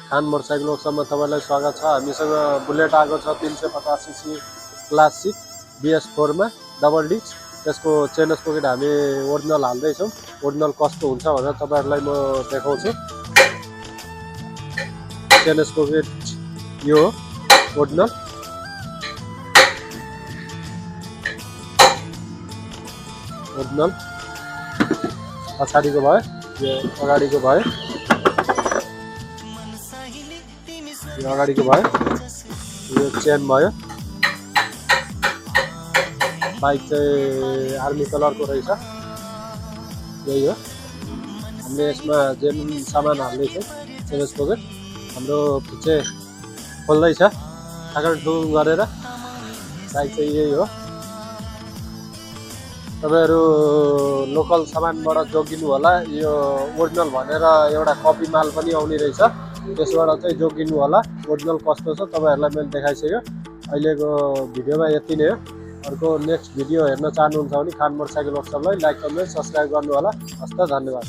खान motorcycle वर्कसपमा तपाईलाई स्वागत छ। हामीसँग बुलेट आएको छ 350 सीसी क्लासिक BS4 मा डबल डिस्क। त्यसको चेन स्पोकेट हामी ओरिजिनल हाल्दैछौँ। ओरिजिनल कस्तो हुन्छ भनेर तपाईहरुलाई म देखाउँछु। चेन स्पोकेट यो ओरिजिनल पछाडिको भयो, यो अगाडिको भयो, यो अगाडिको भयो, यो चेन भयो। बाइक चाहिँ आर्मी कलरको रहेछ। यही हो। हामीले यसमा जेन सामान हाल्दैछौँ। चेन स्पोकेट हाम्रो पछि खोल्दैछ ठुङ गरेर। बाइक चाहिँ यही हो। तपाईहरु लोकल सामानबाट जोगिनु होला। यो ओरिजिनल भनेर एउटा कपी माल पनि आउने रहेछ। त्यसबाट चाहिँ जोगिनु होला। ओरिजिनल कस्तो छ तपाईहरुलाई मैले देखाइसक्यो। अहिलेको भिडियोमा यति नै हो। अर्को नेक्स्ट भिडियो हेर्न चाहनुहुन्छ भने खान मोटरसाइकल वर्कसपलाई लाइक कमेन्ट सब्स्क्राइब गर्नु होला। हस्त धन्यवाद।